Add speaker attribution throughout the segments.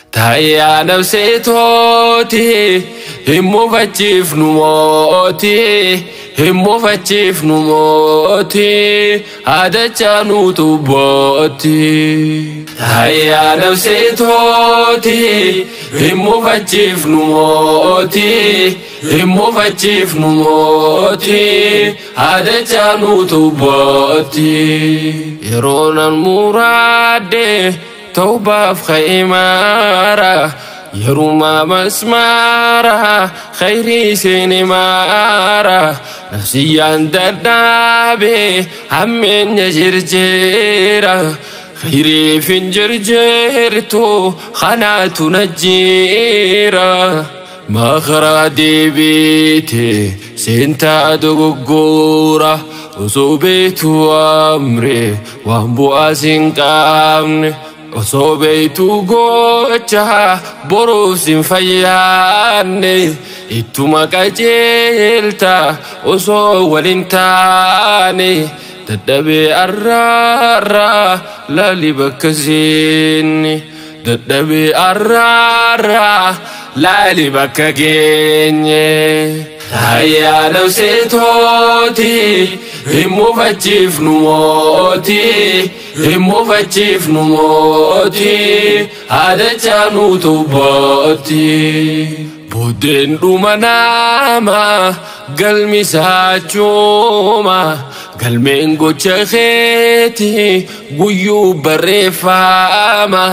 Speaker 1: Taayyaa nafseetooti hin mufachiifnu mootii hin mufachiifnu mootii haadachaa nuutu booti. Taayyaa nafseetooti hin mufachiifnu mootii hin mufachiifnu mootii haadachaa nuutu booti. Yeroo nan muraadde توبة في خيمارة يروما مسمارة خيري سينمارة نفسيا دردابي همين يجرجيرة خيري فنجرجيرتو خناتو نجيرة ما خرادي بيتي سنتا دقورة وصوبيتو أمري وأنبو أسنقامني Osoo beektuu gocha boruuf sin fayyaanne ittuma qajeelta osoo waliin taane dadhabee arraarraa laali bakka seenne dadhabee arraarraa laali bakka geenye. Taayyaa nafseetooti hin mufachiifnu mootii hin mufachiifnu mootii haadachaa nuutu booti. Buddeen dhuma nama galmi saachuuma galmeen gocha keeti guyyuu barreeffama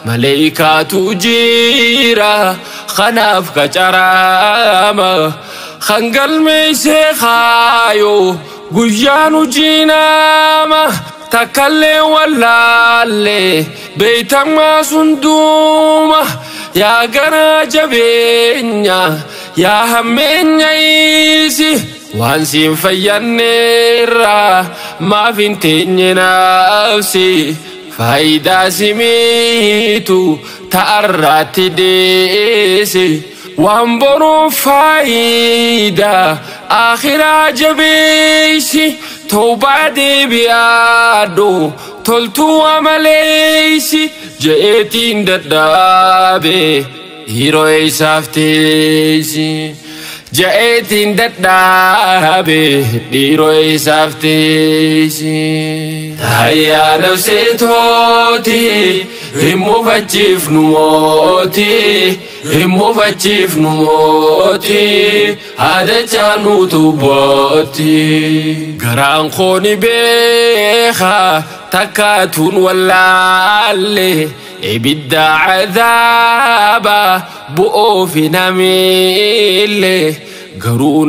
Speaker 1: maleeykaatu jira kanaaf qacaraama. Kan galmeessee kaayoo guyyaan hojii nama takkallee wallaallee beeytamaa sunduuma yaa garaa jabeenya yaa hammeenya isi waan siin fayyanneerraa maaf hin teenye nafsi faayidaa simiitu ta'arraatti deesse. Waan boruun faayidaa akhiraa jabeessi toobaa deebi'aadhu toltuu amaleessi je'eetiin dadhabe dhiiroo eessaaf teessi. Je'eetiin dadhabe dhiiroo eessaaf teessi. Taayyaa nafseetooti hin mufachiifnu mootii hin mufachiifnu mootii haadachaa nuutu booti. Garaan koo ni beeka takkaatuun wallaalle ibidda cadaaba bu'uufi namiille garuu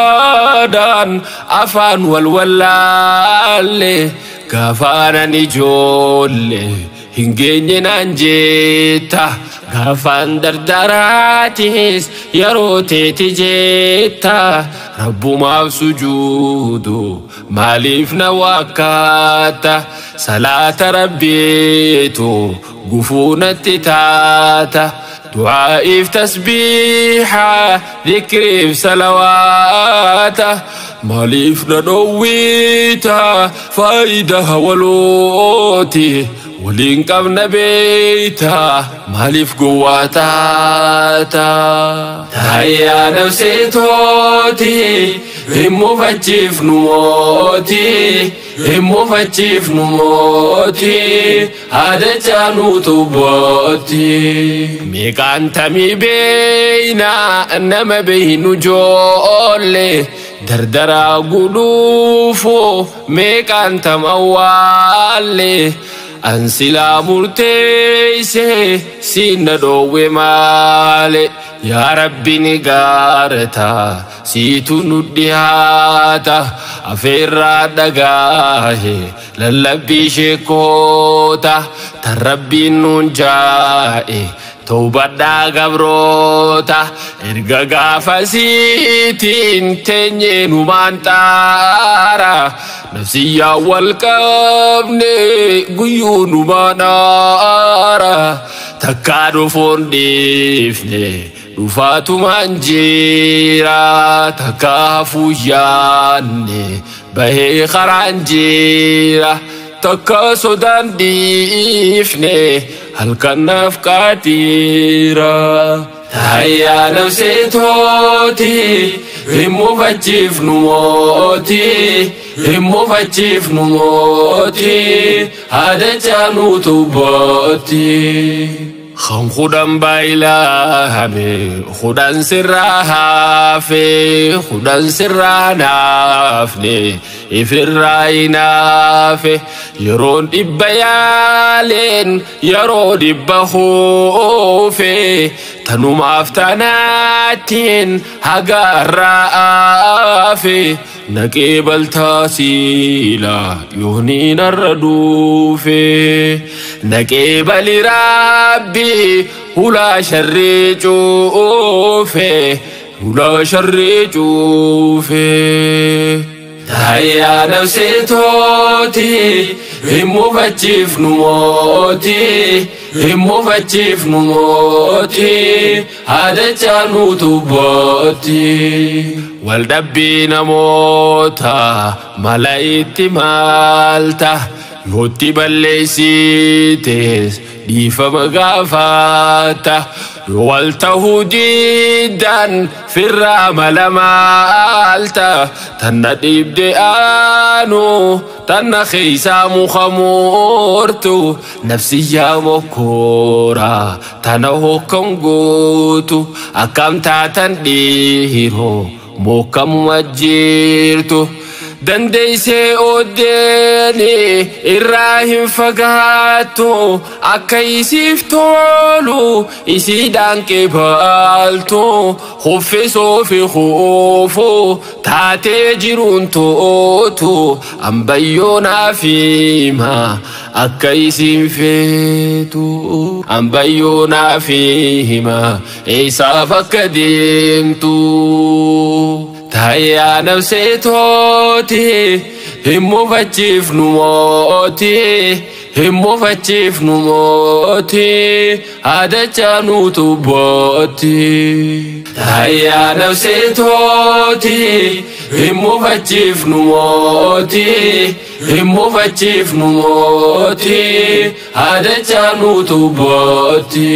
Speaker 1: nafsiyyaadhaan afaan wal wallaalle gaafaanan ijoolle hin geenye naan jetta gaafaan dardaraatis yeroo teeti jetta rabbumaaf sujuudu maaliif na wakkaata salaata rabbiitu gufuu natti taata du'aa'iif tasbiiha dhikriif salawaata maaliif na dhowwiita faayidaa walooti waliin qabna beeyta maaliif gowwaa taata. Taayyaa nafseetooti hin mufachiifnu mootii hin mufachiifnu mootii haadachaa nuutu booti. Meeqaan tamii beeyna nama beeynu joolle dardaraa guluufu meeqaan tam awwaalle. Ansilaa murteesse sinna dhoowwe maale yaa Rabbi ni gaarata siitu nu dhiyaata afeerraa dhagaahe lallabbii sheekoota tan Rabbiin nuun jaa'e Toobadhaa gabroota erga gaafasiitiin teenyee numaan xaara nafsiyyaa wal qabne guyyuu numaan aara takkaa dhufuun dhiifne dhufaatumaan jira takkaa hafuu yaanne bahee karaan jira takka sodaan dhiifne Halkan naaf qaatiira. Taayyaa nafsee tooti hin mufachiifnu mooti, hin mufachiifnu mooti, haadha nuutu booti. Kan 10 baay'ilame, 10 sirraa hafe, 10 sirraa naafne, ifirraa hinaafe. Yeroon 100 yaaleen yeroo 100 hoofe, tanumaaf tanaattiin hagaarraa aafe. Naqee baltaa siila yooniin arra duufe. Naqee bali rabbi hulaa sharrii cuufe, hulaa sharrii cuufe. Taayyaa nafsee tooti hin mufachiifnu mooti, hin mufachiifnu mooti, haadha nuutu booti. Waldhabbii namoota mala itti maalta, yootti balleessites dhiifama gaafata. Yoo wal tahuu diidan firraa mala maalta, tanna dhiibde aanu tanna keeysaa muka moortu, nafsiyyaa mokkoora tana hokkan gootu. Akkam taatan dhiiroo mokkamuma jirtu? Dandeeysee ooddeeni irraa hin fagaattu, akka isiif tolu isiidhaan qeebaaltu. Huffisoo fi huufu taatee jiruun tootu, ambayyoo naaf hima akka isiin feetu. Ambayyoo naaf hima eessaaf akka deemtu. Taayyaa nafsee tooti hin mufachiifnu mooti, hin mufachiifnu mooti, haadha nuutu booti. Taayyaa nafsee tooti hin mufachiifnu mooti, hin mufachiifnu mooti, haadha nuutu booti.